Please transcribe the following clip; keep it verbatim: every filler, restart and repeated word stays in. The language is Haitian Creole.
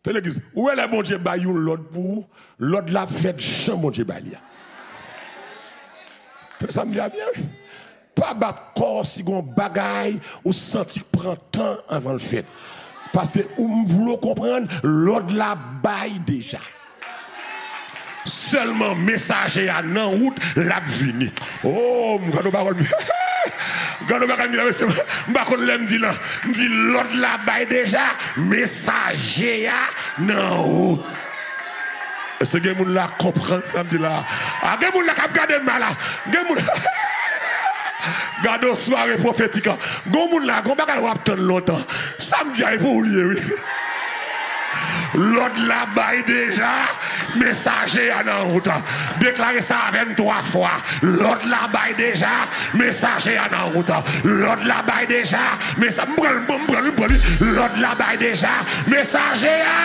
Tande legliz, ou wè lè Bondye bay yon lòd pou ou, lòd la ap fèt jan Bondye bay li a. Tande sa m di a byen, wi. Pa bat kò w si gon bagay ou santi k pran tan anvan l fèt. Paske ou m vle w konprann, lòd la bay deja. Sèlman mesaje a nan wout, l ap vini. Oh, m gade yon pawòl. Gade yon bagay m di la, mesye. M pa konn lè m di la. M di lòd la bay deja, mesaje a nan wout. Èske gen moun la k konprann sa m di la? A, gen moun la k ap gade m la. Gen moun. Gade yon sware pwofetik an. Gon moun la, gon bagay w ap tann lontan. Sa m di a, e pou ou l ye, wi. Lòd la bay deja, mesaje a nan wout. Deklare sa avè m twa fwa. Lòd la bay deja, mesaje a nan wout. Lòd la bay deja, mesa-, m pran l, m pran l, m pran l. Lòd la bay deja, mesaje a